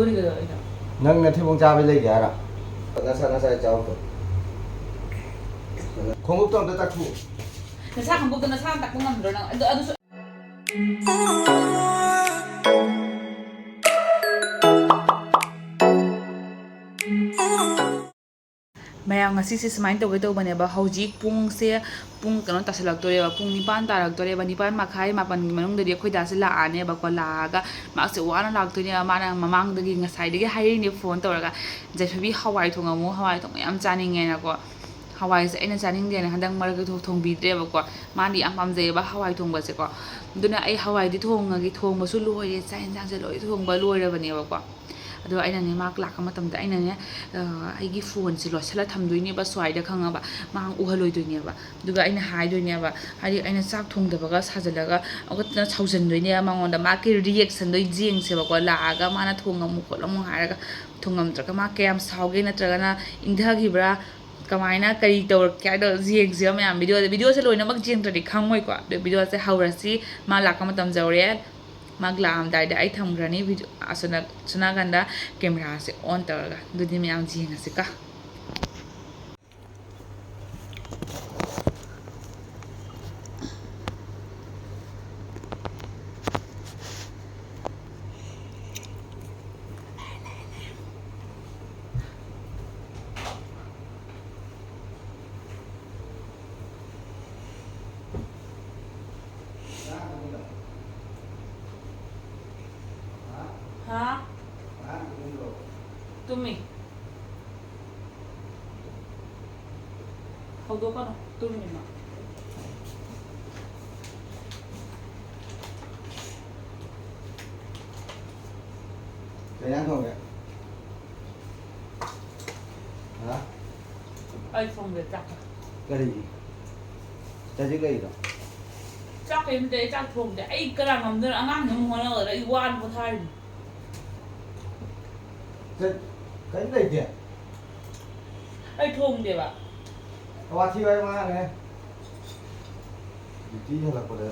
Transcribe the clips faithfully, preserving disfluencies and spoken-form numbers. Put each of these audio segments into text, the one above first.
ꯀꯩꯗꯧꯔꯤꯅꯣ? ꯅꯪ ꯅꯊꯤꯕꯣꯡ ꯆꯥꯕ ꯂꯩꯒꯦ ꯍꯥꯏꯔꯣ? ꯅꯁꯥ ꯅꯁꯥ ꯆꯥꯎꯗꯣ꯫ ꯈꯣꯡꯎꯞꯇꯣ ꯑꯝꯇ ꯇꯛꯊꯣꯛꯎ꯫ ꯅꯁꯥ ꯈꯣꯡꯎꯞꯇꯣ ꯅꯁꯥꯅ ꯇꯛꯄ ꯉꯝꯗ꯭ꯔꯣ ꯅꯪ? ꯑꯗꯨ, ꯑꯗꯨꯁꯨ ꯃꯌꯥꯝ, ꯉꯁꯤꯁꯦ ꯁꯨꯃꯥꯏꯅ ꯇꯧꯒꯦ ꯇꯧꯕꯅꯦꯕ꯫ ꯍꯧꯖꯤꯛ ꯄꯨꯡꯁꯦ ꯄꯨꯡ ꯀꯩꯅꯣ ꯇꯥꯁꯜꯂꯛꯇꯣꯔꯦꯕ, ꯄꯨꯡ ꯅꯤꯄꯥꯟ ꯇꯥꯔꯛꯇꯣꯔꯦꯕ꯫ ꯅꯤꯄꯥꯟ ꯃꯈꯥꯏ, ꯃꯥꯄꯟꯒꯤ ꯃꯅꯨꯡꯗꯗꯤ ꯑꯩꯈꯣꯏ ꯗꯥꯁꯦ ꯂꯥꯛꯑꯅꯦꯕꯀꯣ꯫ ꯂꯥꯛꯑꯒ ꯃꯥꯁꯦ ꯋꯥꯅ ꯂꯥꯛꯇꯣꯏꯅꯦꯕ꯫ ꯃꯥꯅ ꯃꯃꯥꯡꯗꯒꯤ, ꯉꯁꯥꯏꯗꯒꯤ ꯍꯥꯏꯔꯛꯏꯅꯦ ꯐꯣꯟ ꯇꯧꯔꯒ, "ꯖꯩꯐꯕꯤ, ꯍꯋꯥꯏ ꯊꯣꯡꯉꯝꯃꯨ, ꯍꯋꯥꯏ ꯊꯣꯡꯕ ꯌꯥꯝ ꯆꯥꯅꯤꯡꯉꯦꯅꯀꯣ"꯫ ꯍꯋꯥꯏꯁꯦ ꯑꯩꯅ ꯆꯥꯅꯤꯡꯗꯦꯅ ꯍꯟꯗꯛ ꯃꯔꯛꯇ ꯊꯣ-, ꯊꯣꯡꯕꯤꯗ꯭ꯔꯦꯕꯀꯣ꯫ ꯃꯥꯗꯤ ꯌꯥꯝ ꯄꯥꯝꯖꯩꯌꯦꯕ ꯍꯋꯥꯏ ꯊꯣꯡꯕꯁꯦꯀꯣ꯫ ꯑꯗꯨꯅ ꯑꯩ ꯍꯋꯥꯏꯗꯤ ꯊꯣꯡꯉꯒꯦ, ꯊꯣꯡꯕꯁꯨ ꯂꯣꯏꯔꯦ, ꯆꯥꯛ ꯌꯦꯟꯁꯥꯡꯁꯦ ꯂꯣꯏ ꯊꯣꯡꯕ ꯂꯣꯏꯔꯕꯅꯦꯕꯀꯣ꯫ ꯑꯗꯣ ꯑꯩꯅꯅꯦ, ꯃꯥ ꯂꯥꯛꯄ ꯃꯇꯝꯗ ꯑꯩꯅꯅꯦ, ꯑ, ꯑꯩꯒꯤ ꯐꯣꯟꯁꯦ ꯂꯣꯠꯁꯤꯜꯂ ꯊꯝꯗꯣꯏꯅꯦꯕ ꯁ꯭ꯋꯥꯏꯗ, ꯈꯪꯉꯕ? ꯃꯥ ꯎꯍꯜꯂꯣꯏꯗꯣꯏꯅꯦꯕ꯫ ꯑꯗꯨꯒ ꯑꯩꯅ ꯍꯥꯏꯗꯣꯏꯅꯦꯕ, ꯍꯥꯏꯗꯤ ꯑꯩꯅ ꯆꯥꯛ ꯊꯣꯡꯗꯕꯒ ꯁꯥꯖꯜꯂꯒ ꯑꯃꯨꯛꯀ ꯁꯥꯎꯖꯟꯗꯣꯏꯅꯦꯕ ꯃꯉꯣꯟꯗ꯫ ꯃꯥꯒꯤ ꯔꯤꯌꯦꯛꯁꯟꯗꯣ ꯌꯦꯡꯁꯦꯕꯀꯣ, ꯂꯥꯛꯑꯒ ꯃꯥꯅ ꯊꯣꯡꯉꯝꯃꯨ ꯈꯣꯠꯂꯝꯃꯨ ꯍꯥꯏꯔꯒ ꯊꯣꯡꯉꯝꯗ꯭ꯔꯒ ꯃꯥ ꯀꯌꯥꯝ ꯁꯥꯎꯒꯦ, ꯅꯠꯇ꯭ꯔꯒꯅ ꯏꯪꯊꯈꯤꯕ꯭ꯔꯥ, ꯀꯃꯥꯏꯅ ꯀꯔꯤ ꯇꯧꯔꯛꯀꯦ ꯍꯥꯏꯗꯣ ꯌꯦꯡꯁꯦꯕ ꯃꯌꯥꯝ ꯚꯤꯗꯤꯑꯣꯗ꯫ ꯚꯤꯗꯤꯑꯣꯁꯦ ꯂꯣꯏꯅꯃꯛ ꯌꯦꯡꯗ꯭ꯔꯗꯤ ꯈꯪꯉꯣꯏꯀꯣ꯫ ꯑꯗꯣ ꯚꯤꯗꯤꯑꯣꯁꯦ ꯍꯧꯔꯁꯤ꯫ ꯃꯥ ꯂꯥꯛꯄ ꯃꯇꯝ ꯌꯧꯔꯦ꯫ ꯃꯥ ꯂꯥꯛꯑꯝꯗꯥꯏꯗ ꯑꯩ ꯊꯝꯈ꯭ꯔꯅꯤ ꯚꯤꯗꯤꯑꯣ, ꯑꯁꯣꯝ ꯅꯥ-, ꯑꯁꯣꯝ ꯅꯥꯀꯟꯗ ꯀꯦꯃꯦꯔꯥꯁꯦ ꯑꯣꯟ ꯇꯧꯔꯒ꯫ ꯑꯗꯨꯗꯤ ꯃꯌꯥꯝ ꯌꯦꯡꯉꯁꯤꯀꯣ꯫ ꯍꯥ? ꯇꯨꯝꯃꯤ꯫ ꯍꯧꯗꯣꯛꯀꯅꯨ, ꯇꯨꯝꯃꯤ ꯃꯥ꯫ ꯀꯩ ꯏꯟꯖꯥꯡ ꯊꯣꯡꯒꯦ? ꯍꯥ? ꯑꯩ ꯊꯣꯡꯗꯦ ꯆꯥꯛꯀ꯫ ꯀꯔꯤꯒꯤ? ꯆꯖꯤꯛ ꯂꯩꯔꯤꯔꯣ? ꯆꯥꯛꯀ ꯏꯟꯗꯦ, ꯑꯩ ꯆꯥꯛ ꯊꯣꯡꯗꯦ꯫ ꯑꯩ ꯀꯅꯥ ꯉꯝꯗꯣꯏꯅꯣ? ꯑꯉꯥꯡꯁꯤꯡ ꯑꯃꯨꯛ ꯍꯣꯠꯅꯒꯗ꯭ꯔꯥ? ꯑꯩ ꯋꯥꯅ ꯄꯣꯊꯥꯔꯤꯅꯤ꯫ ꯆꯠ-, ꯀꯔꯤꯝ ꯂꯩꯇꯦ? ꯑꯩ ꯊꯣꯡꯗꯦꯕ꯫ ꯋꯥꯊꯤ ꯋꯥꯔꯦꯝ ꯉꯥꯡꯉꯦ꯫ ꯗ꯭ꯌꯨꯇꯤ ꯍꯜꯂꯛꯄꯗ꯫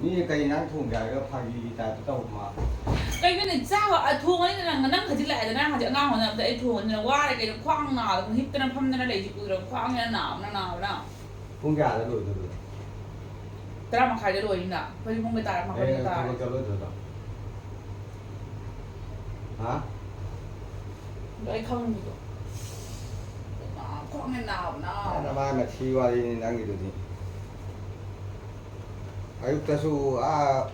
ꯃꯤ ꯀꯩ ꯏꯟꯖꯥꯡ ꯊꯣꯡꯒꯦ ꯍꯥꯏꯔꯒ ꯐꯥꯒꯤꯒꯤ ꯇꯥꯏꯞꯇ ꯇꯧꯕ ꯃꯥꯜꯂꯦ꯫ ꯀꯩꯅꯣꯅꯦ, ꯆꯥꯕ, ꯑ, ꯊꯣꯡꯉꯅꯤꯗꯅ ꯅꯪ, ꯅꯪ ꯈꯖꯤꯛ ꯂꯥꯛꯑꯦꯗꯅ ꯍꯧꯖꯤꯛ ꯑꯉꯥꯡ ꯍꯣꯠꯅꯕꯗ ꯑꯩ ꯊꯣꯡꯉꯅꯤꯅ ꯋꯥꯔꯦ ꯀꯩꯅꯣ, ꯈ꯭ꯋꯥꯡ ꯅꯥꯗꯅ ꯍꯤꯞꯇꯅ ꯐꯝꯗꯅ ꯂꯩꯁꯤ ꯀꯨꯏꯔꯕ, ꯈ꯭ꯋꯥꯡꯁꯤꯅ ꯅꯥꯕꯅ ꯅꯥꯕꯅ꯫ ꯄꯨꯡ ꯀꯌꯥꯗ ꯂꯣꯏꯗꯣꯏꯕ? ꯇꯔꯥ ꯃꯈꯥꯏꯗ ꯂꯣꯏꯅꯤꯅ꯫ ꯍꯧꯖꯤꯛ ꯄꯨꯡ ꯀꯌꯥ ꯇꯥꯔꯦ? ꯃꯥꯄꯟ ꯍꯌꯦꯡ ꯇꯥꯔꯦ꯫ ꯊꯕꯛ ꯆꯠꯂꯣꯏꯗ꯭ꯔꯣ? ꯍꯥ? ꯑꯗꯣ ꯑꯩ ꯈꯪꯗꯦꯗꯣ꯫ ꯈ꯭ꯋꯥꯡꯅ ꯅꯥꯕꯅ꯫ ꯅꯃꯥꯏ ꯃꯊꯤ ꯋꯥꯔꯤꯅꯤ ꯅꯪꯒꯤꯗꯨꯗꯤ꯫ ꯑꯌꯨꯛꯇꯁꯨ ꯑꯥ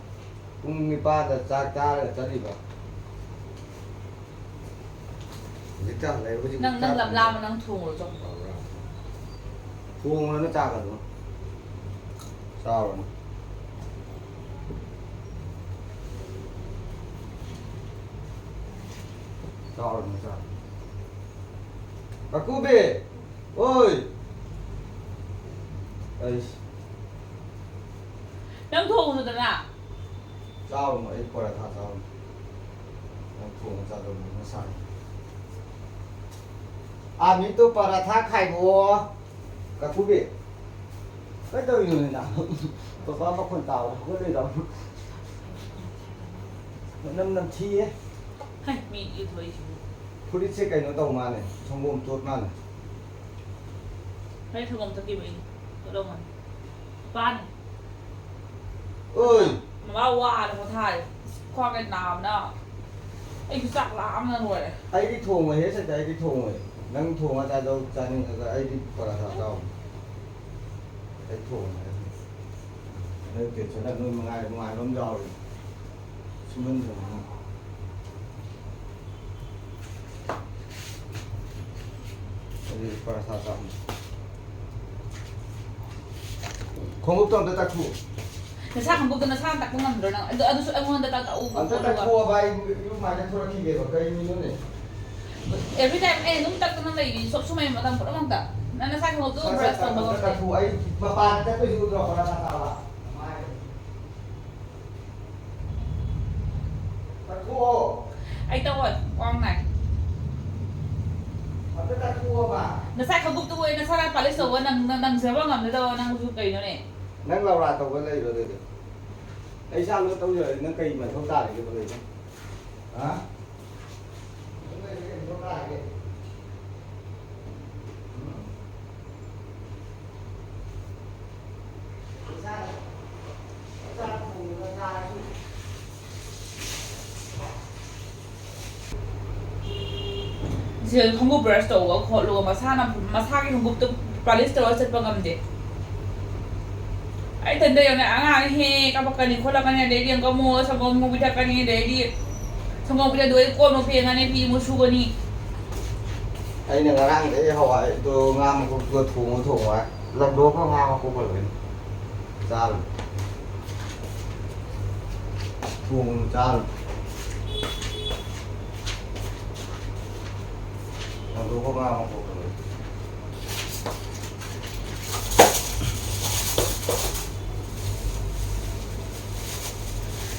ꯄꯨꯡ ꯅꯤꯄꯥꯟꯗ ꯆꯥꯛ ꯆꯥꯔꯒ ꯆꯠꯂꯤꯕ꯫ ꯍꯧꯖꯤꯛꯇ ꯍꯜꯂꯛꯑꯦ, ꯍꯧꯖꯤꯛ ꯅꯪ, ꯅꯪ ꯆꯥꯛ ꯂꯝ ꯂꯥꯝꯃ ꯅꯪ ꯊꯣꯡꯉꯨꯔꯣ ꯆꯠꯂꯣ꯫ ꯊꯣꯡꯉꯨꯔꯅꯨ ꯆꯥꯛ ꯑꯗꯨꯝ꯫ ꯆꯥꯎꯔꯅꯨ꯫ ꯆꯥꯎꯔꯅꯨ, ꯆꯥꯎꯔꯅꯨ꯫ ꯀꯥꯀꯨꯕꯤ! ꯑꯣꯏ! ꯑꯩꯁ꯫ ꯅꯪ ꯊꯣꯡꯉꯨꯗꯅ꯫ ꯆꯥꯎꯅꯣ, ꯑꯩ ꯄꯔꯥꯊꯥ ꯆꯥꯎꯅꯣ꯫ ꯅꯪ ꯊꯣꯡꯉ ꯆꯥꯗꯧꯅꯤ ꯃꯁꯥꯅꯤ꯫ ꯑꯥꯃꯤꯇꯣ ꯄꯔꯥꯊꯥ ꯈꯥꯏꯕꯣ꯫ ꯀꯥꯀꯨꯕꯤ, ꯀꯩꯗꯧꯔꯤꯅꯣꯅꯦ ꯅꯪ? ꯄꯄꯥ ꯃꯈꯣꯟ ꯇꯥꯕꯗ ꯍꯧꯒꯠꯂꯤꯔꯣ? ꯃꯅꯝ ꯅꯝꯊꯤꯌꯦ꯫ ꯍꯩ, ꯃꯤ ꯏꯔꯨꯊꯣꯛꯏꯁꯤꯕꯨ꯫ ꯐꯨꯔꯤꯠꯁꯦ ꯀꯩꯅꯣ ꯇꯧ ꯃꯥꯜꯂꯦ, ꯁꯪꯒꯣꯝ ꯇꯣꯠ ꯃꯥꯜꯂꯦ꯫ ꯍꯣꯔꯦꯟ ꯁꯪꯒꯣꯝ ꯊꯛꯈꯤꯕ ꯑꯩꯅ꯫ ꯇꯣꯠꯂꯝꯃꯣ꯫ ꯄꯥꯟ꯫ ꯑꯣꯏ꯫ ꯃꯃꯥ ꯋꯥꯔꯦ ꯄꯣꯊꯥꯔꯦ꯫ ꯈ꯭ꯋꯥꯡꯒ ꯅꯥꯕꯅ꯫ ꯑꯩꯁꯨ ꯆꯥꯛ ꯂꯥꯝꯅ ꯂꯣꯏꯔꯦ꯫ ꯑꯩꯗꯤ ꯊꯣꯡꯉꯣꯏꯍꯦ ꯁꯇꯦ, ꯑꯩꯗꯤ ꯊꯣꯡꯉꯣꯏ꯫ ꯅꯪ ꯊꯣꯡꯉ ꯆꯥꯗꯧ ꯆꯥꯅꯤꯡꯉꯒ ꯑꯩꯗꯤ ꯄꯔꯥꯊꯥ ꯆꯥꯎ꯫ ꯑꯩ ꯊꯣꯡꯉꯣꯏ꯫ ꯅꯣꯏ ꯄꯦꯟꯁꯟꯅ ꯅꯣꯏ ꯃꯉꯥꯏꯔꯦ ꯅꯨꯡꯉꯥꯏꯕ ꯑꯃ ꯌꯥꯎꯔꯤ꯫ ꯁꯨꯃꯟꯗꯅ꯫ ꯑꯗꯨꯗꯤ ꯄꯔꯥꯊꯥ ꯆꯥꯕꯅꯤ꯫ ꯈꯣꯡꯎꯞꯇꯣ ꯑꯝꯇ ꯇꯛꯊꯣꯛꯎ꯫ ꯅꯁꯥ ꯈꯣꯡꯎꯞꯇꯣ ꯅꯁꯥꯅ ꯇꯛꯄ ꯉꯝꯗ꯭ꯔꯣ ꯅꯪ? ꯑꯗꯨ, ꯑꯗꯨꯁꯨ ꯑꯩꯉꯣꯟꯗ ꯇꯛꯑꯣ, ꯑꯝꯇ ꯄꯣꯔꯛꯑꯣ꯫ ꯇꯛꯊꯣꯛꯑꯣꯕ, ꯑꯩ ꯏꯔꯨ ꯃꯥꯏꯅ ꯊꯣꯔꯛꯈꯤꯒꯦꯕ꯫ ꯀꯩꯅꯣꯅꯦ? Every time ꯑꯩ ꯑꯗꯨꯝ ꯇꯛꯇꯅ ꯂꯩꯔꯤ, ꯁꯣꯞ ꯁꯨꯃꯩ ꯃꯇꯝ ꯄꯨꯝꯅꯃꯛꯇ꯫ ꯅꯪ ꯅꯁꯥ ꯈꯣꯡꯎꯞꯇꯣ ꯁꯠ, brush ꯁꯠ, ꯇꯧꯕ ꯑꯝꯇ ꯉꯝꯗꯦ꯫ ꯇꯛꯊꯣꯛꯎ꯫ ꯑꯩ ꯃꯄꯥꯟꯗ ꯆꯠꯄꯩꯁꯨ ꯎꯗ꯭ꯔꯣ? ꯄꯔꯥꯊꯥ ꯆꯥꯕ꯫ ꯇꯛꯊꯣꯛꯑꯣ꯫ ꯑꯩ ꯇꯧꯔꯣꯏ, ꯈ꯭ꯋꯥꯡ ꯅꯥꯏ꯫ ꯑꯝꯇ ꯇꯛꯊꯣꯛꯑꯣꯕ꯫ ꯅꯁꯥ ꯈꯣꯡꯎꯞꯇꯨꯕꯨ ꯑꯩ ꯅꯁꯥꯅ polish ꯇꯧꯕ ꯅꯪ-, ꯅꯪ-, ꯅꯪꯖꯕ ꯉꯝꯗꯗꯕ ꯅꯪꯁꯨ ꯀꯩꯅꯣꯅꯦ? ꯅꯪ ꯂꯧꯔꯥ ꯇꯧꯕ ꯂꯩꯕ꯭ꯔꯣ ꯑꯗꯨꯗꯤ? ꯑꯩ ꯆꯥꯅꯕ ꯇꯧꯖꯔꯗꯤ ꯅꯪ ꯀꯩ ꯃꯊꯧ ꯇꯥꯔꯤꯒꯦꯕ ꯂꯩꯕ? ꯍꯥ? ꯅꯪ ꯂꯩꯕ ꯀꯩ ꯃꯊꯧ ꯇꯥꯔꯤꯒꯦ? ꯎꯝ? ꯏꯁꯥꯅ, ꯏꯁꯥꯅ ꯊꯣꯡꯉꯒ ꯆꯥꯔꯁꯨ꯫ ꯁꯤꯗ ꯈꯣꯡꯎꯞ ꯕ꯭ꯔꯁ ꯇꯧꯕ ꯈꯣꯠꯂꯨ, ꯃꯁꯥꯅ, ꯃꯁꯥꯒꯤ ꯈꯣꯡꯎꯞꯇꯨ ꯄꯥꯂꯤꯁ ꯇꯧꯔ ꯆꯠꯄ ꯉꯝꯗꯦ꯫ ꯑꯩ ꯏꯊꯟꯗ ꯌꯦꯡꯉꯦ, ꯑꯉꯥꯡꯅ ꯍꯦꯛ ꯍꯦꯛ ꯀꯥꯞꯄꯛꯀꯅꯤ ꯈꯣꯠꯂꯛꯀꯅꯤ, ꯑꯗꯩꯗꯤ ꯑꯃꯨꯛ ꯁꯪꯒꯣꯝ ꯑꯃꯨꯛ ꯄꯤꯊꯛꯀꯅꯤ, ꯑꯗꯩꯗꯤ ꯁꯪꯒꯣꯝ ꯄꯤꯊꯛ ꯂꯣꯏꯔ ꯀꯣꯟ ꯑꯃꯨꯛ ꯐꯦꯡꯉꯅꯤ, ꯐꯤ ꯑꯃꯨꯛ ꯁꯨꯒꯅꯤ꯫ ꯑꯩꯅ ꯉꯔꯥꯡꯗꯩ ꯍꯋꯥꯏꯗꯣ ꯉꯥ ꯃꯀꯨꯞꯇꯣ ꯊꯣꯡꯉ ꯊꯣꯡꯉ ꯂꯪꯗꯣꯛꯈ꯭ꯔ ꯉꯥ ꯃꯀꯨꯞꯀ ꯂꯣꯏꯅ ꯆꯥꯔꯨ꯫ ꯊꯣꯡ ꯆꯥꯔꯨ꯫ ꯂꯪꯗꯣꯛꯈ꯭ꯔ ꯉꯥ ꯃꯀꯨꯞꯀ ꯂꯣꯏꯅ꯫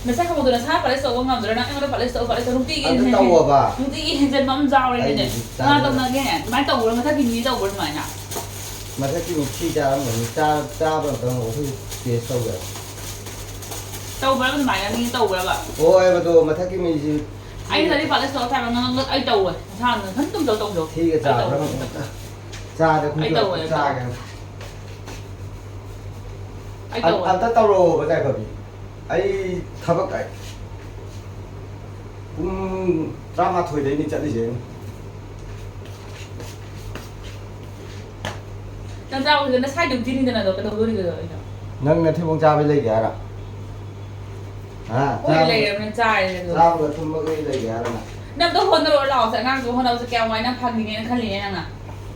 ꯅꯁꯥ ꯈꯪꯕꯗꯣ ꯅꯁꯥ ꯄꯥꯂꯤꯁ ꯇꯧꯕ ꯉꯝꯗ꯭ꯔꯥ? ꯅꯪ ꯑꯩꯉꯣꯟꯗ ꯄꯥꯂꯤꯁ ꯇꯧ, ꯄꯥꯂꯤꯁ ꯇꯧ꯫ ꯅꯨꯡꯇꯤꯒꯤ ꯑꯗꯨ ꯍꯦꯟꯖꯤꯟ-, ꯇꯧꯋꯣꯕ꯫ ꯅꯨꯡꯇꯤꯒꯤ ꯍꯦꯟꯖꯤꯟꯕ ꯑꯃ ꯌꯥꯎꯔꯦꯅꯦ꯫ ꯑꯩꯗꯤ ꯀꯃꯥꯏꯅ ꯇꯜꯂꯦ꯫ ꯇꯧꯅꯒꯦ? ꯑꯗꯨꯃꯥꯏꯅ ꯇꯧꯕ꯭ꯔꯥ? ꯃꯊꯛꯀꯤ ꯃꯤ ꯇꯧꯕ꯭ꯔꯥ ꯑꯗꯨꯃꯥꯏꯅ? ꯃꯊꯛꯀꯤ ꯃꯤ ꯊꯤ ꯆꯥꯔꯝꯒꯅꯤ꯫ ꯆꯥ-, ꯆꯥꯕ ꯑꯝꯇꯪ ꯑꯩꯈꯣꯏ ꯇꯦꯁ ꯇꯧꯒꯦ꯫ ꯇꯧꯕ꯭ꯔꯥ ꯑꯗꯨꯃꯥꯏꯅ? ꯃꯤ ꯇꯧꯕ꯭ꯔꯕ? ꯍꯣꯏ, ꯑꯗꯣ ꯃꯊꯛꯀꯤ ꯃꯤꯁꯤ ꯑꯩ ꯉꯁꯥꯏꯗꯩ ꯄꯥꯂꯤꯁ ꯇꯧꯔ ꯊꯝꯃꯦ, ꯅꯪ ꯑꯩ ꯇꯧꯋꯦ꯫ ꯅꯁꯥ ꯅꯊꯟ ꯑꯗꯨꯝ ꯇꯧ, ꯇꯧꯖꯧ꯫ ꯊꯤꯒ ꯑꯩ ꯆꯥꯕ꯭ꯔꯥ ꯇꯧꯋꯦ꯫ ꯍꯪꯉꯨ ꯑꯝꯇ꯫ ꯆꯥꯗ ꯑꯩ ꯇꯧꯋꯦ, ꯑꯩ ꯆꯥꯒꯦ꯫ ꯑꯩ ꯑꯝ-, ꯇꯧꯋꯦ꯫ ꯑꯝꯇ ꯇꯧꯔꯛꯑꯣꯕ, ꯌꯥꯏꯐꯕꯤ꯫ ꯑꯩ ꯊꯕꯛ ꯑꯩ ꯄꯨꯡ ꯇꯔꯥꯃꯥꯊꯣꯏꯗꯩꯅꯤ ꯆꯠꯂꯤꯁꯦ ꯑꯩꯅ꯫ ꯅꯪ ꯆꯥꯕꯗꯨꯗ ꯅꯁꯥꯏ ꯗ꯭ꯌꯨꯇꯤꯅꯤꯗꯅ ꯑꯗꯣ ꯀꯩꯗꯧꯗꯣꯔꯤꯒꯦ ꯑꯗꯣ ꯑꯩꯅ? ꯅꯪ ꯅꯊꯤꯕꯣꯡ ꯆꯥꯕ ꯂꯩꯒꯦ ꯍꯥꯏꯔꯣ? ꯍꯥ? ꯍꯣꯏ, ꯆꯥꯕ-, ꯂꯩꯔꯕꯅꯤꯅ ꯆꯥꯔꯦꯗꯅ ꯑꯗꯣ꯫ ꯆꯥꯕꯒ ꯇꯨꯝꯕꯒ ꯂꯩꯒꯦ ꯍꯥꯏꯔꯣ ꯅꯪ? ꯅꯪ ꯑꯝꯇ ꯍꯣꯠꯅꯔꯣ ꯂꯥꯛꯑꯣꯁꯦ, ꯑꯉꯥꯡꯁꯨ ꯍꯣꯠꯅꯕꯁꯦ ꯀꯌꯥꯝ ꯋꯥꯏ ꯅꯪ ꯈꯪꯉꯤꯅꯦꯅ ꯈꯜꯂꯤꯅꯦ ꯅꯪꯅ꯫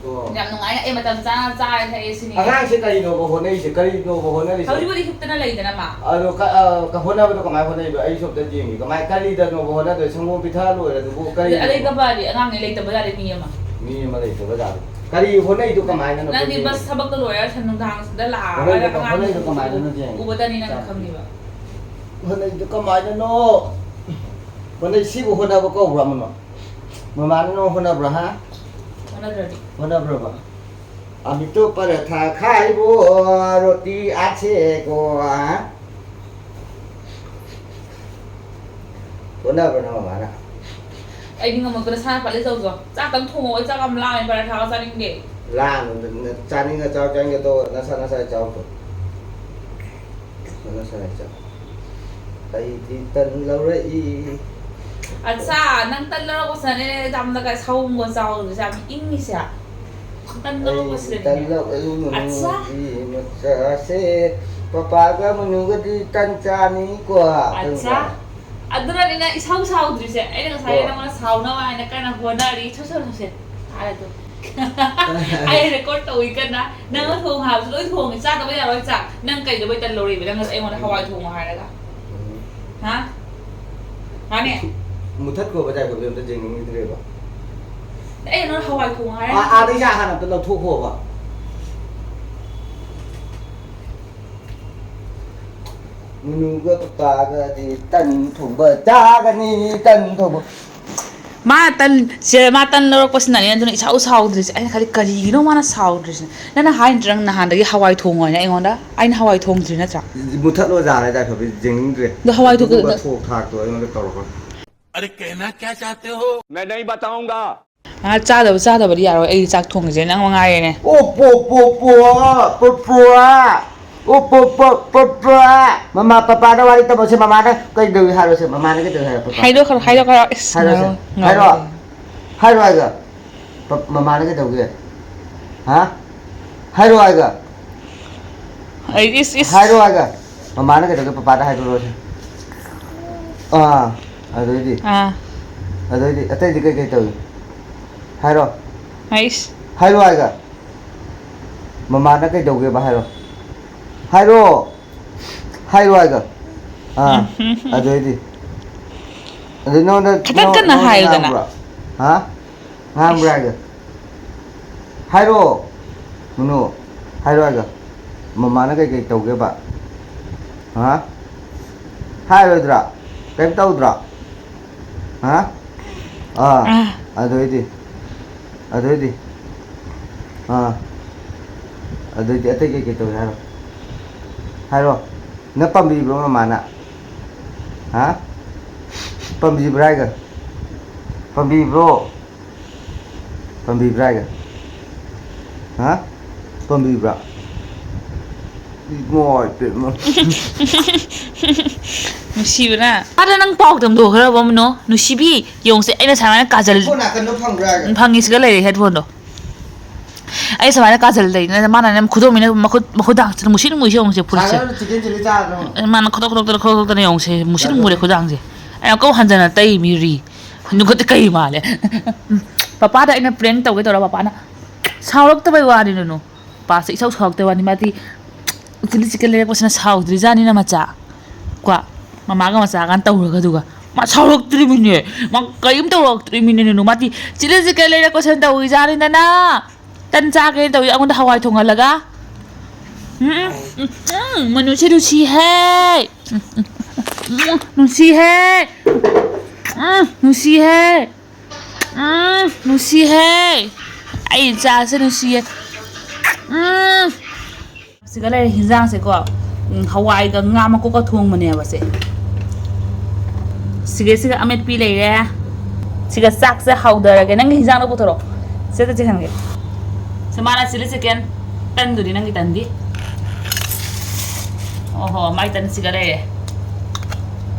ꯑꯣ꯫ ꯌꯥꯝ ꯅꯨꯡꯉꯥꯏꯅ ꯑꯩ ꯃꯇꯝ ꯆꯥꯅ ꯆꯥꯔꯦ ꯊꯛꯑꯦ ꯁꯤꯅꯤ꯫ ꯑꯉꯥꯡꯁꯦ ꯀꯔꯤꯅꯣꯕ ꯍꯣꯠꯅꯔꯤꯁꯦ? ꯀꯔꯤꯅꯣꯕ ꯍꯣꯠꯅꯔꯤꯁꯦ? ꯍꯧꯖꯤꯛꯄꯨꯗꯤ ꯍꯤꯞꯇꯅ ꯂꯩꯗꯅ ꯃꯥ꯫ ꯑꯗꯣ ꯀ-, ꯑ, ꯀ-, ꯍꯣꯠꯅꯕꯗꯣ ꯀꯃꯥꯏꯅ ꯍꯣꯠꯅꯔꯤꯕ? ꯑꯩꯁꯨ ꯑꯝꯇ ꯌꯦꯡꯒꯦ꯫ ꯀꯃꯥꯏ, ꯀꯔꯤꯗꯅꯣꯕ ꯍꯣꯠꯅꯗꯣꯏ? ꯁꯪꯒꯣꯝ ꯄꯤꯊꯛꯑ ꯂꯣꯏꯔꯦ ꯑꯗꯨꯕꯨ ꯀꯔꯤ? ꯑꯗꯩ ꯀꯕꯥꯗꯤ ꯑꯉꯥꯡꯅꯦ ꯂꯩꯇꯕ ꯌꯥꯗꯦ ꯃꯤ ꯑꯃ꯫ ꯃꯤ ꯑꯃ ꯂꯩꯇꯕ ꯌꯥꯗꯦ꯫ ꯀꯔꯤ ꯍꯣꯠꯅꯩꯗꯣ ꯀꯃꯥꯏꯅꯅꯣ ꯅꯪꯗꯤ ꯈꯪꯅꯤꯡꯉꯤ? ꯕꯁ ꯊꯕꯛꯇ ꯂꯣꯏꯔ ꯁꯟ ꯅꯨꯡꯗꯥꯡꯁꯤꯗ ꯂꯥꯛꯑꯒ ꯍꯣꯠꯅꯩꯗꯣ, ꯑꯉꯥꯡ ꯍꯣꯠꯅꯩꯗꯣ ꯀꯃꯥꯏꯅꯅꯣ ꯌꯦꯡꯉꯦ? ꯎꯕꯗꯅꯤ ꯅꯪ ꯆꯥꯛ ꯈꯪꯉꯤꯕ꯫ ꯍꯣꯠꯅꯩꯗꯣ ꯀꯃꯥꯏꯅꯅꯣ? ꯍꯣꯠꯅꯩ, ꯁꯤꯕꯨ ꯍꯣꯠꯅꯕ ꯀꯧꯕ꯭ꯔꯥ ꯑꯃꯅꯣ? ꯃꯃꯥꯅ ꯅꯣ ꯍꯣꯠꯅꯕ꯭ꯔꯥ, ꯍꯥ? ꯍꯣꯠꯅꯗ꯭ꯔꯗꯤ꯫ ꯍꯣꯠꯅꯕ꯭ꯔꯕ? अभी तो पराठा खाइबो, रोटी आछे को, हाँ? ꯍꯣꯠꯅꯕ꯭ꯔꯣ ꯅꯪ ꯃꯃꯥꯅ? ꯑꯩꯗꯤ ꯉꯝꯃꯛꯇꯅ ꯁꯥꯅ ꯄꯥꯠꯂꯦ ꯇꯧꯖꯣ꯫ ꯆꯥꯛ ꯇꯪ ꯊꯣꯡꯉꯣ, ꯑꯩ ꯆꯥꯛ ꯌꯥꯝ ꯂꯥꯝꯃꯦ, ꯄꯔꯥꯊꯥꯒ ꯆꯥꯅꯤꯡꯗꯦ꯫ ꯂꯥꯝꯃꯦ, ꯆꯥꯅꯤꯡꯉ ꯆꯥꯎ, ꯆꯥꯅꯤꯡꯗ ꯇꯣꯛꯑꯣ, ꯅꯁꯥ ꯅꯁꯥ ꯆꯥꯎ꯫ ꯅꯁꯥ ꯅꯁꯥ ꯆꯥꯎ꯫ ꯑꯩꯗꯤ ꯇꯟ ꯂꯧꯔꯛꯏ꯫ ꯑꯠꯆꯥ, ꯅꯪ ꯇꯟ ꯂꯧꯔꯛꯄꯁꯤꯅꯅꯦ ꯌꯥꯝꯅ ꯀ-, ꯁꯥꯎꯝꯒ ꯆꯥꯎꯗ꯭ꯔꯤꯁꯦ, ꯌꯥꯝ ꯏꯪꯉꯤꯁꯦ꯫ ꯇꯟ ꯑꯩꯗꯤ ꯂꯧꯔꯛꯄꯁꯤꯗꯅꯤꯅꯦ꯫ ꯇꯟ ꯂꯧꯔꯛꯏ, ꯑꯠꯆꯥ꯫ ꯃꯅꯨꯡꯒꯤ ꯃꯆꯥꯁꯦ꯫ ꯄꯄꯥꯒ ꯃꯅꯨꯒꯗꯤ ꯇꯟ ꯆꯥꯅꯤꯀꯣ꯫ ꯑꯠꯆꯥ꯫ ꯑꯗꯨꯅꯅꯤꯅ ꯏꯁꯥꯎ ꯁꯥꯎꯗ꯭ꯔꯤꯁꯦ꯫ ꯑꯩꯅ ꯉꯁꯥꯏ ꯀꯣ꯫ ꯅꯉꯣꯟꯗ ꯁꯥꯎꯅꯕ ꯍꯥꯏꯅ ꯀꯟꯅ ꯍꯣꯠꯅꯔꯤ꯫ ꯁꯠ ꯁꯠ ꯁꯠ ꯁꯦ꯫ ꯇꯥꯔꯦ ꯑꯗꯨ꯫ ꯑꯩ record ꯇꯧꯏ ꯀꯟꯅ꯫ ꯅꯪꯅ ꯊꯣꯡ ꯍꯥꯏꯕꯁꯨ ꯂꯣꯏ ꯊꯣꯡꯉꯦ꯫ ꯆꯥꯗꯕ ꯌꯥꯔꯣꯏ ꯆꯥꯛ꯫ ꯅꯪ ꯀꯩꯗꯧꯕꯩ ꯇꯟ ꯂꯧꯔꯛꯏꯕ? ꯅꯪ ꯉꯁꯥꯏ ꯑꯩꯉꯣꯟꯗ ꯍꯋꯥꯏ ꯊꯣꯡꯉꯣ ꯍꯥꯏꯔꯒ꯫ ꯎꯝ꯫ ꯍꯥ? ꯃꯥꯅꯦ? ꯃꯨꯊꯠꯈꯣꯕ ꯇꯥꯏꯞꯇ ꯑꯝꯇ ꯌꯦꯡꯅꯤꯡꯗ꯭ꯔꯦꯕ꯫ ꯑꯩꯅ ꯅꯉꯣꯟꯗ ꯍꯋꯥꯏ ꯊꯣꯡꯉꯣ ꯍꯥꯏꯔꯒ꯫ ꯑꯥ, ꯑꯥꯗꯩ ꯆꯥ ꯍꯥꯟꯅ ꯑꯝꯇ ꯂꯧꯊꯣꯛꯈꯣꯕ꯫ ꯃꯅꯨꯒ ꯄꯄꯥꯒꯗꯤ ꯇꯟ ꯊꯣꯡꯕ ꯆꯥꯒꯅꯤ, ꯇꯟ ꯊꯣꯡꯕ꯫ ꯃꯥ ꯇꯟ, ꯁꯦ, ꯃꯥ ꯇꯟ ꯂꯧꯔꯛꯄꯁꯤꯅꯅꯦ, ꯑꯗꯨꯅ ꯏꯁꯥꯎ ꯁꯥꯎꯗ꯭ꯔꯤꯁꯦ꯫ ꯑꯩꯅ ꯈꯜꯂꯤ, "ꯀꯔꯤꯒꯤꯅꯣ ꯃꯥꯅ ꯁꯥꯎꯗ꯭ꯔꯤꯁꯦ?" ꯅꯪꯅ ꯍꯥꯏꯗ꯭ꯔ, ꯅꯪ ꯅꯍꯥꯟꯗꯒꯤ ꯍꯋꯥꯏ ꯊꯣꯡꯉꯣ ꯍꯥꯏꯅ ꯑꯩꯉꯣꯟꯗ? ꯑꯩꯅ ꯍꯋꯥꯏ ꯊꯣꯡꯗ꯭ꯔꯤ ꯅꯠꯇ꯭ꯔꯥ? ꯃꯨꯊꯠꯂꯣ ꯌꯥꯔꯦ, ꯇꯥꯏꯐꯕꯤ, ꯌꯦꯡꯅꯤꯡꯗ꯭ꯔꯦ꯫ ꯑꯗꯣ ꯍꯋꯥꯏꯗꯨ ꯑꯗꯨꯒꯨꯝꯕ ꯀꯩꯅꯣ ꯊꯣꯛ ꯊꯥꯛꯇꯣ ꯑꯩꯉꯣꯟꯗ ꯇꯧꯔꯛꯀꯅꯨ꯫ अरे कहना क्या चाहते हो? मैं नहीं बताऊंगा। ꯑ, ꯆꯥꯗꯕ, ꯆꯥꯗꯕꯗꯤ ꯌꯥꯔꯣꯏ꯫ ꯑꯩ ꯆꯥꯛ ꯊꯣꯡꯉꯤꯁꯦ ꯅꯪ ꯃꯉꯥꯏꯔꯦꯅꯦ꯫ ꯑꯣ, ꯄꯣ, ꯄꯣ, ꯄꯣ, ꯄꯣ, ꯄꯣ꯫ ꯑꯣ, ꯄꯣ, ꯄꯣ, ꯄꯣ, ꯄꯣ꯫ ꯃꯃꯥ, ꯄꯄꯥꯗ ꯋꯥꯔꯤ ꯇꯝꯃꯣꯁꯦ꯫ ꯃꯃꯥꯅ ꯀꯩꯗꯧꯏ ꯍꯥꯏꯔꯣꯁꯦ꯫ ꯃꯃꯥꯅ ꯀꯩꯗꯧꯏ ꯍꯥꯏꯔꯣ, ꯄꯄꯥ? ꯍꯥꯏꯗꯣꯛꯈ꯭ꯔꯣ, ꯍꯥꯏꯗꯣꯛꯈ꯭ꯔꯣ꯫ ꯏꯁ, ꯍꯥꯏꯔꯣꯁꯦ꯫ ꯉꯥꯎ-, ꯍꯥꯏꯔꯣ꯫ ꯉꯥꯎꯔꯦ꯫ ꯍꯥꯏꯔꯣ ꯍꯥꯏꯒ꯫ ꯄ-, ꯃꯃꯥꯅ ꯀꯩꯗꯧꯒꯦ? ꯍꯥ? ꯍꯥꯏꯔꯣ ꯍꯥꯏꯒ꯫ ꯑꯩ, ꯏꯁ, ꯏꯁ꯫ ꯍꯥꯏꯔꯣ ꯍꯥꯏꯒ꯫ ꯃꯃꯥꯅ ꯀꯩꯗꯧꯒꯦ? ꯄꯄꯥꯗ ꯍꯥꯏꯗꯣꯔꯛꯑꯣꯁꯦ꯫ ꯑꯥ, ꯑꯗꯨꯑꯣꯏꯗꯤ? ꯑꯥ꯫ ꯑꯗꯨꯑꯣꯏꯗꯤ ꯑꯇꯩꯗꯤ ꯀꯩꯀꯩ ꯇꯧꯏ? ꯍꯥꯏꯔꯣ꯫ ꯑꯩꯁ꯫ ꯍꯥꯏꯔꯣ ꯍꯥꯏꯒ꯫ ꯃꯃꯥꯅ ꯀꯩꯗꯧꯒꯦꯕ ꯍꯥꯏꯔꯣ꯫ ꯍꯥꯏꯔꯣ꯫ ꯍꯥꯏꯔꯣ ꯍꯥꯏꯒ꯫ ꯑꯥ, ꯎꯝ, ꯎꯝ, ꯎꯝ꯫ ꯑꯗꯨꯑꯣꯏꯗꯤ? ꯑꯗꯨ ꯅꯉꯣꯟꯗ, ꯈꯤꯇꯪ ꯅꯉꯣꯟ-, ꯀꯟꯅ ꯅꯉꯣꯟꯗ ꯍꯥꯏꯌꯨꯗꯅ꯫ ꯉꯥꯡꯕ꯭ꯔꯣ? ꯍꯥ? ꯉꯥꯡꯕ꯭ꯔꯥ ꯑꯩꯁ꯫ ꯍꯥꯏꯒ? ꯍꯥꯏꯔꯣ꯫ ꯃꯅꯨ, ꯍꯥꯏꯔꯣ ꯍꯥꯏꯒ꯫ ꯃꯃꯥꯅ ꯀꯩꯀꯩ ꯇꯧꯒꯦꯕ? ꯍꯥ? ꯍꯥꯏꯔꯣꯏꯗ꯭ꯔꯥ? ꯀꯩꯝ ꯇꯧꯗ꯭ꯔꯣ? ꯍꯥ? ꯑꯥ, ꯑꯥ꯫ ꯑꯗꯨꯑꯣꯏꯗꯤ? ꯑꯗꯨꯑꯣꯏꯗꯤ? ꯑꯥ꯫ ꯑꯗꯨꯑꯣꯏꯗꯤ ꯑꯇꯩ ꯀꯩꯀꯩ ꯇꯧꯏ ꯍꯥꯏꯔꯣ? ꯍꯥꯏꯔꯣ꯫ ꯅꯪ ꯄꯥꯝꯕꯤꯕ꯭ꯔꯣ ꯃꯃꯥꯅ? ꯍꯥ? ꯄꯥꯝꯕꯤꯕ꯭ꯔꯥ ꯍꯥꯏꯒ? ꯄꯥꯝꯕꯤꯕ꯭ꯔꯣ? ꯄꯥꯝꯕꯤꯕ꯭ꯔꯥ ꯍꯥꯏꯒ? ꯍꯥ? ꯄꯥꯝꯕꯤꯕ꯭ꯔꯥ? ꯏꯃꯥꯏ ꯄꯦꯝꯃ꯫ ꯅꯨꯡꯁꯤꯕꯅ꯫ ꯑꯗ ꯅꯪ ꯄꯥꯎ ꯇꯝꯊꯣꯛꯈ꯭ꯔꯕ ꯑꯃꯅꯣ? ꯅꯨꯡꯁꯤꯕꯤ, ꯌꯦꯡꯉꯨꯁꯦ, ꯑꯩꯅ ꯁꯨꯃꯥꯏꯅ ꯀꯥꯖꯜ ꯐꯣꯟ ꯅꯥꯀꯟꯗ ꯐꯪꯕ꯭ꯔꯥ ꯍꯥꯏꯒ? ꯐꯪꯉꯤ, ꯁꯤꯒ ꯂꯩꯔꯦ ꯍꯦꯠꯐꯣꯟꯗꯣ꯫ ꯑꯩ ꯁꯨꯃꯥꯏꯅ ꯀꯥꯖꯜ ꯂꯩꯅ ꯃꯥꯅꯅꯦ ꯈꯨꯗꯣꯝ ꯃꯤꯅ ꯃꯈꯨꯠ, ꯃꯈꯨꯠ ꯗꯥꯛꯁꯤꯅ ꯃꯨꯁꯤꯟ ꯃꯨꯏꯁꯦ ꯌꯦꯡꯉꯨꯁꯦ, ꯐꯨꯔꯤꯠꯁꯦ꯫ ꯆꯥꯔꯣ, ꯆꯤꯛꯀꯟ ꯆꯤꯂꯤ ꯆꯥꯔꯣ꯫ ꯃꯥꯅ ꯈꯣꯇꯣꯛ ꯈꯣꯇꯣꯛꯇꯅ ꯈꯣꯇꯣꯛꯇꯅ ꯌꯦꯡꯉꯨꯁꯦ, ꯃꯨꯁꯤꯟ ꯃꯨꯔꯦ ꯈꯨꯗꯥꯡꯁꯦ꯫ ꯑꯩ ꯑꯃꯨꯛꯀ ꯍꯟꯖꯟꯅ ꯇꯩ ꯃꯤꯔꯤ꯫ ꯅꯈꯨꯠꯇꯤ ꯀꯩ ꯃꯥꯜꯂꯦ? ꯄꯄꯥꯗ ꯑꯩꯅ ꯄ꯭ꯔꯦꯡ ꯇꯧꯒꯦ ꯇꯧꯔ ꯄꯄꯥꯅ ꯁꯥꯎꯔꯛꯇꯕꯩ ꯋꯥꯅꯤ ꯅꯨꯅꯨ꯫ ꯄꯄꯥꯁꯦ ꯏꯁꯧ ꯁꯥꯎꯔꯛꯇꯕꯩ ꯋꯥꯅꯤ꯫ ꯃꯥꯗꯤ ꯆꯤꯂꯤ ꯆꯤꯛꯀꯟ ꯂꯩꯔꯛꯄꯁꯤꯅ ꯁꯥꯎꯗ꯭ꯔꯤꯖꯥꯠꯅꯤꯅ ꯃꯆꯥ꯫ ꯀꯣ? ꯃꯃꯥꯒ ꯃꯆꯥꯒꯅ ꯇꯧꯔꯒ ꯑꯗꯨꯒ ꯃꯥ ꯁꯥꯎꯔꯛꯇ꯭ꯔꯤꯃꯤꯅꯦ꯫ ꯃꯥ ꯀꯔꯤꯝ ꯇꯧꯔꯛꯇ꯭ꯔꯤꯃꯤꯅꯦ ꯅꯨꯅꯨ꯫ ꯃꯥꯗꯤ ꯆꯤꯂꯤ ꯆꯤꯛꯀꯟ ꯂꯩꯔꯛꯄꯁꯤꯅ ꯇꯧꯔꯤꯖꯥꯠꯅꯤꯗꯅ꯫ ꯇꯟ ꯆꯥꯒꯦꯅ ꯇꯧꯏ ꯑꯩꯉꯣꯟꯗ ꯍꯋꯥꯏ ꯊꯣꯡꯍꯜꯂꯒ꯫ ꯎꯝ, ꯎꯝ, ꯎꯝ, ꯎꯝ, ꯃꯅꯨꯁꯦ ꯅꯨꯡꯁꯤꯍꯦ꯫ ꯎꯝ, ꯎꯝ, ꯎꯝ, ꯎꯝ, ꯅꯨꯡꯁꯤꯍꯦ꯫ ꯎꯝ, ꯅꯨꯡꯁꯤꯍꯦ꯫ ꯎꯝ, ꯅꯨꯡꯁꯤꯍꯦ꯫ ꯑꯩ ꯏꯆꯥꯁꯦ ꯅꯨꯡꯁꯤꯌꯦ꯫ ꯎꯝ꯫ ꯁꯤꯒ ꯂꯩꯔꯦ ꯍꯤꯟꯖꯥꯡꯁꯦꯀꯣ꯫ ꯎꯝ, ꯍꯋꯥꯏꯒ ꯉꯥ ꯃꯀꯣꯛꯀ ꯊꯣꯡꯕꯅꯦꯕ ꯁꯦ꯫ ꯁꯤꯒ, ꯁꯤꯒ ꯑꯃꯦꯠꯄꯤ ꯂꯩꯔꯦ꯫ ꯁꯤꯒ ꯆꯥꯛꯁꯦ ꯍꯧꯗꯔꯒꯦ꯫ ꯅꯪꯒꯤ ꯍꯤꯟꯖꯥꯡꯗꯣ ꯄꯨꯊꯣꯔꯛꯑꯣ꯫ ꯁꯤꯗ ꯆꯤꯛꯍꯟꯒꯦ꯫ ꯁꯤ ꯃꯥꯅ ꯆꯤꯂꯤ ꯆꯤꯛꯀꯟ꯫ ꯇꯟꯗꯨꯗꯤ ꯅꯪꯒꯤ ꯇꯟꯗꯤ꯫ ꯑꯣꯍꯣ, ꯃꯥꯏ ꯇꯟ ꯁꯤꯒ ꯂꯩꯔꯦ꯫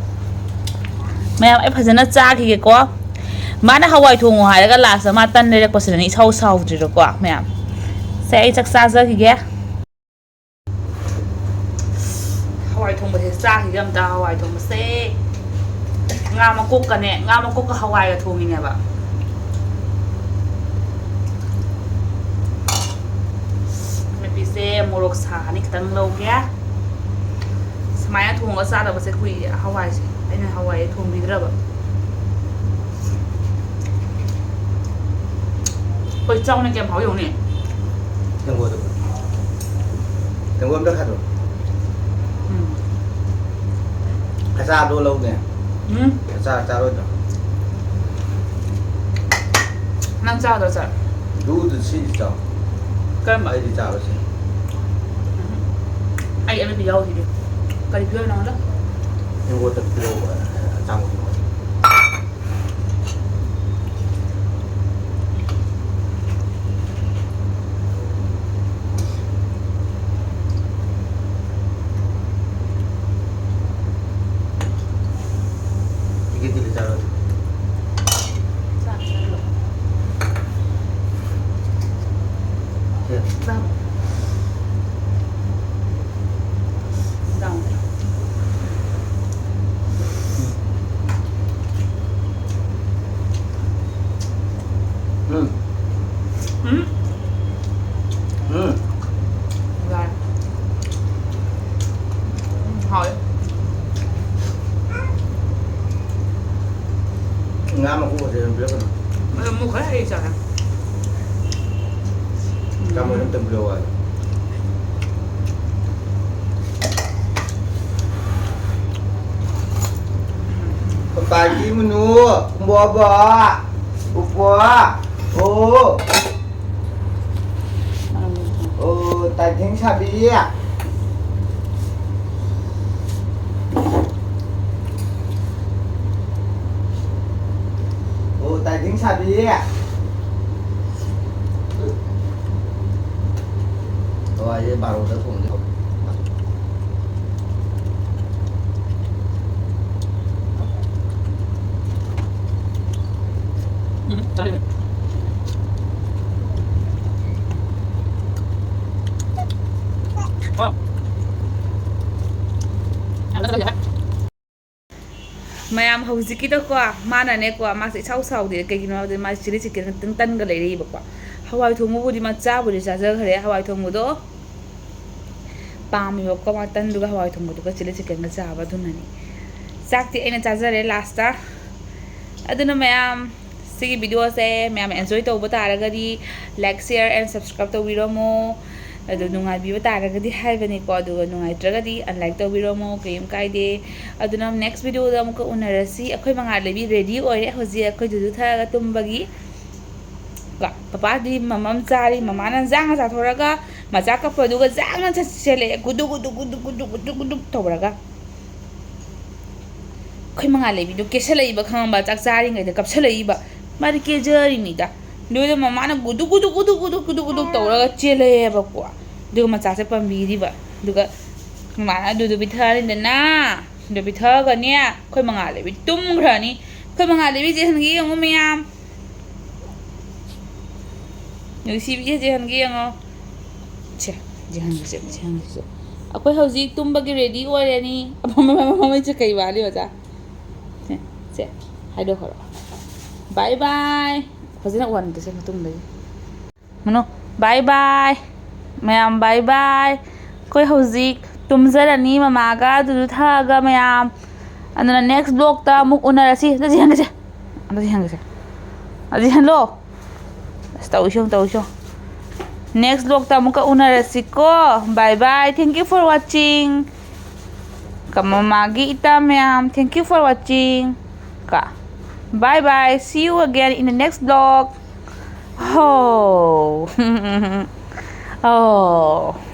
ꯃꯌꯥꯝ, ꯑꯩ ꯐꯖꯅ ꯆꯥꯈꯤꯒꯦꯀꯣ꯫ ꯃꯥꯅ ꯍꯋꯥꯏ ꯊꯣꯡꯉꯣ ꯍꯥꯏꯔꯒ ꯂꯥꯁꯇ ꯃꯥ ꯇꯟ ꯂꯩꯔꯛꯄꯁꯤꯗꯅꯦ ꯏꯁꯥꯎ ꯁꯥꯎꯗ꯭ꯔꯤꯗꯣꯀꯣ, ꯃꯌꯥꯝ꯫ ꯁꯦ, ꯑꯩ ꯆꯥꯛ ꯆꯥꯖꯈꯤꯒꯦ꯫ ꯍꯋꯥꯏ ꯊꯣꯡꯕꯁꯦ ꯆꯥꯈꯤꯒꯦ ꯑꯝꯇ, ꯍꯋꯥꯏ ꯊꯣꯡꯕꯁꯦ꯫ ꯉꯥ ꯃꯀꯣꯛꯀꯅꯦ, ꯉꯥ ꯃꯀꯣꯛꯀ ꯍꯋꯥꯏꯒ ꯊꯣꯡꯉꯤꯅꯦꯕ꯫ ꯃꯄꯤꯁꯦ ꯃꯣꯔꯣꯛ ꯁꯥꯍꯅꯤ ꯈꯤꯇꯪ ꯂꯧꯒꯦ꯫ ꯁꯨꯃꯥꯏꯅ ꯊꯣꯡꯉꯒ ꯆꯥꯗꯕꯁꯦ ꯀꯨꯏꯔꯦ ꯍꯋꯥꯏꯁꯦ꯫ ꯑꯩꯅ ꯍꯋꯥꯏ ꯊꯣꯡꯕꯤꯗ꯭ꯔꯕ꯫ ꯍꯣꯏ, ꯆꯥꯎꯅ ꯀꯌꯥꯝ ꯍꯥꯎ ꯌꯦꯡꯉꯨꯅꯦ꯫ ꯇꯦꯡꯀꯣꯠꯇꯣ꯫ ꯇꯦꯡꯀꯣꯠ ꯑꯝꯇ ꯈꯥꯏꯗꯣꯛ꯫ ꯎꯝ꯫ ꯑꯆꯥꯔꯗꯣ ꯂꯧꯅꯦ꯫ ꯎꯝ꯫ ꯑꯆꯥꯔ ꯆꯥꯔꯣꯏꯗ꯭ꯔꯣ? ꯅꯪ ꯆꯥꯗ꯭ꯔꯣ ꯑꯆꯥꯔ? ꯑꯗꯨꯗꯨ ꯁꯤꯗꯤ ꯆꯥꯎ꯫ ꯀꯔꯝꯕ? ꯑꯩꯗꯤ ꯆꯥꯔꯣꯏ ꯁꯤ꯫ ꯎꯝ꯫ ꯑꯩ ꯑꯃꯗꯤ ꯌꯥꯎꯈꯤꯗꯦ꯫ ꯀꯔꯤ ꯄꯤꯌꯣ ꯅꯉꯣꯟꯗ? ꯇꯦꯡꯀꯣꯠꯇ ꯄꯤꯔꯛꯑꯣ, ꯑꯆꯥꯃꯛ ꯄꯤꯔꯛꯑꯣ꯫ ꯀꯦꯖꯤꯗ ꯆꯥꯔꯣ꯫ ꯆꯥꯛ ꯆꯥꯔꯣ꯫ ꯁꯦ꯫ ꯆꯥꯛ꯫ ꯆꯥꯛ꯫ ꯎꯝ꯫ ꯎꯝ꯫ ꯎꯝ꯫ ꯌꯥꯔꯦ꯫ ꯎꯝ, ꯍꯥꯎꯋꯦ꯫ ꯉꯥ ꯃꯀꯨꯒꯁꯦ ꯑꯗꯨꯝ ꯄꯤꯔꯛꯀꯅꯨ꯫ ꯑꯗꯣ ꯃꯨꯛ ꯈꯔ ꯍꯦꯛ ꯆꯥꯔꯦ꯫ ꯆꯥꯃꯁ ꯑꯝꯇ ꯄꯤꯔꯛꯑꯣ ꯍꯥꯏ꯫ ꯄꯥꯏꯒꯤ ꯃꯨꯅꯨ, ꯕꯣꯕꯣ, ꯄꯨꯄꯣ, ꯑꯣ꯫ ꯑꯣ, ꯇꯥꯏꯊꯦꯡ ꯁꯥꯕꯤ꯫ ꯑꯣ, ꯇꯥꯏꯊꯦꯡ ꯁꯥꯕꯤ꯫ ꯍꯋꯥꯏꯁꯦ ꯕꯥꯔꯣꯗ ꯊꯣꯡꯗꯣꯏ ꯍꯧ-, ꯎꯝ, ꯆꯥꯔꯤꯅꯦ꯫ ꯑꯣ꯫ ꯃꯌꯥꯝ ꯍꯧꯖꯤꯛꯀꯤꯗꯀꯣ, ꯃꯥꯅꯅꯦꯀꯣ, ꯃꯥꯁꯦ ꯏꯁꯥꯎ ꯁꯥꯎꯗꯦ꯫ ꯀꯩꯒꯤꯅꯣ ꯍꯥꯏꯕꯗ ꯃꯥꯁꯦ ꯆꯤꯂꯤ ꯆꯤꯛꯀꯟ ꯈꯛꯇꯪ ꯇꯟꯒ ꯂꯩꯔꯛꯏꯕꯀꯣ꯫ ꯍꯋꯥꯏ ꯊꯣꯡꯕꯕꯨꯗꯤ ꯃꯥ ꯆꯥꯕꯨꯗꯤ ꯆꯥꯖꯈ꯭ꯔꯦ꯫ ꯍꯋꯥꯏ ꯊꯣꯡꯕꯗꯣ ꯄꯥꯝꯃꯦꯕꯀꯣ, ꯃꯥ ꯇꯟꯗꯨꯒ ꯍꯋꯥꯏ ꯊꯣꯡꯕꯗꯨꯒ ꯆꯤꯂꯤ ꯆꯤꯛꯀꯟꯒ ꯆꯥꯕ꯫ ꯑꯗꯨꯅꯅꯤ꯫ ꯆꯥꯛꯇꯤ ꯑꯩꯅ ꯆꯥꯖꯔꯦ ꯂꯥꯁꯇ꯫ ꯑꯗꯨꯅ ꯃꯌꯥꯝ, ꯁꯤꯒꯤ ꯚꯤꯗꯤꯑꯣꯁꯦ ꯃꯌꯥꯝ ꯑꯦꯟꯖꯣꯏ ꯇꯧꯕ ꯇꯥꯔꯒꯗꯤ, like, share and subscribe ꯇꯧꯕꯤꯔꯝꯃꯣ꯫ ꯑꯗꯨ ꯅꯨꯡꯉꯥꯏꯕꯤꯕ ꯇꯥꯔꯒꯗꯤ ꯍꯥꯏꯕꯅꯤꯀꯣ, ꯑꯗꯨꯒ ꯅꯨꯡꯉꯥꯏꯇ꯭ꯔꯒꯗꯤ unlike ꯇꯧꯕꯤꯔꯝꯃꯣ, ꯀꯩꯝ ꯀꯥꯏꯗꯦ꯫ ꯑꯗꯨꯅ next ꯚꯤꯗꯤꯑꯣꯗ ꯑꯃꯨꯛꯀ ꯎꯅꯔꯁꯤ꯫ ꯑꯩꯈꯣꯏ ꯃꯉꯥꯜ ꯂꯩꯕꯤ ready ꯑꯣꯏꯔꯦ ꯍꯧꯖꯤꯛ, ꯑꯩꯈꯣꯏ ꯗꯨꯗꯨ ꯊꯛꯑꯒ ꯇꯨꯝꯕꯒꯤ꯫ ꯀꯣ, ꯄꯄꯥꯗꯤ ꯃꯃꯝ ꯆꯥꯔꯤ, ꯃꯃꯥꯅ ꯖꯥꯡꯅ ꯆꯥꯊꯣꯔꯒ ꯃꯆꯥ ꯀꯞꯄꯗꯨꯒ ꯖꯥꯡꯅ ꯆꯠ-, ꯆꯦꯜꯂꯛꯑꯦ, ꯒꯨꯗꯨ ꯒꯨꯗꯨ ꯒꯨꯗꯨ ꯒꯨꯗꯨ ꯒꯨꯗꯨ ꯒꯨꯗꯨ ꯇꯧꯔꯒ꯫ ꯑꯩꯈꯣꯏ ꯃꯉꯥꯜ ꯂꯩꯕꯤꯗꯣ ꯀꯦꯁꯜꯂꯛꯏꯕ, ꯈꯪꯉꯕ? ꯆꯥꯛ ꯆꯥꯔꯤꯉꯩꯗ ꯀꯞꯁꯜꯂꯛꯏꯕ꯫ ꯃꯥꯗꯤ ꯀꯦꯖꯔꯤꯅꯤꯗ꯫ ꯑꯗꯨꯗ ꯃꯃꯥꯅ ꯒꯨꯗꯨ ꯒꯨꯗꯨ ꯒꯨꯗꯨ ꯒꯨꯗꯨ ꯒꯨꯗꯨ ꯒꯨꯗꯨ ꯇꯧꯔꯒ ꯆꯦꯜꯂꯛꯑꯦꯕꯀꯣ꯫ ꯑꯗꯨꯒ ꯃꯆꯥꯁꯦ ꯄꯝꯕꯤꯔꯤꯕ꯫ ꯑꯗꯨꯒ ꯃꯃꯥꯅ ꯑꯗꯨꯗꯣ ꯄꯤꯊꯛꯑꯅꯤꯗꯅ꯫ ꯑꯗꯨ ꯄꯤꯊꯛꯑꯒꯅꯦ ꯑꯩꯈꯣꯏ ꯃꯉꯥꯜ ꯂꯩꯕꯤ ꯇꯨꯝꯈ꯭ꯔꯅꯤ꯫ ꯑꯩꯈꯣꯏ ꯃꯉꯥꯜ ꯂꯩꯕꯤ ꯆꯦꯍꯟꯒꯦ ꯌꯦꯡꯉꯨ ꯃꯌꯥꯝ꯫ ꯅꯨꯡꯁꯤꯕꯤ ꯆꯦꯍꯟꯒꯦ ꯌꯦꯡꯉꯣ꯫ ꯁꯦ, ꯆꯦꯍꯟꯒꯦꯁꯦ, ꯆꯦꯍꯟꯒꯦꯁꯦ꯫ ꯑꯩꯈꯣꯏ ꯍꯧꯖꯤꯛ ꯇꯨꯝꯕꯒꯤ ꯔꯦꯗꯤ ꯑꯣꯏꯔꯅꯤ꯫ ꯃꯃꯩꯁꯦ ꯀꯩ ꯋꯥꯠꯂꯤ ꯑꯣꯖꯥ? ꯁꯦ, ꯁꯦ, ꯍꯥꯏꯗꯣꯛꯈ꯭ꯔꯣ꯫ ꯕꯥꯏ ꯕꯥꯏ꯫ ꯐꯖꯅ ꯎꯍꯟꯒꯦꯁꯦ ꯃꯇꯨꯡꯗꯒꯤ꯫ ꯃꯅꯣ, ꯕꯥꯏ ꯕꯥꯏ꯫ ꯃꯌꯥꯝ ꯕꯥꯏ ꯕꯥꯏ꯫ ꯑꯩꯈꯣꯏ ꯍꯧꯖꯤꯛ ꯇꯨꯝꯖꯔꯅꯤ ꯃꯃꯥꯒ ꯑꯗꯨꯗꯨ ꯊꯛꯑꯒ ꯃꯌꯥꯝ꯫ ꯑꯗꯨꯅ next vlogꯇ ꯑꯃꯨꯛ ꯎꯅꯔꯁꯤ꯫ ꯑꯗꯨꯗꯤ ꯍꯟꯒꯁꯦ꯫ ꯑꯗꯨꯗꯤ ꯍꯟꯒꯁꯦ꯫ ꯑꯗꯨꯗꯤ ꯍꯟꯂꯣ꯫ ꯑꯁ, ꯇꯧꯏꯁꯤ ꯌꯦꯡꯉꯨ, ꯇꯧꯏꯁꯤ ꯌꯦꯡꯉꯨ꯫ Next vlogꯇ ꯑꯃꯨꯛꯀ ꯎꯅꯔꯁꯤꯀꯣ꯫ Bye bye. Thank you for watching꯫ ꯀ ꯃꯃꯥꯒꯤ ꯏꯇꯥ ꯃꯌꯥꯝ, thank you for watching꯫ ꯀ bye bye. See you again in the next vlog꯫ ꯍꯣ꯫ ꯑꯣ꯫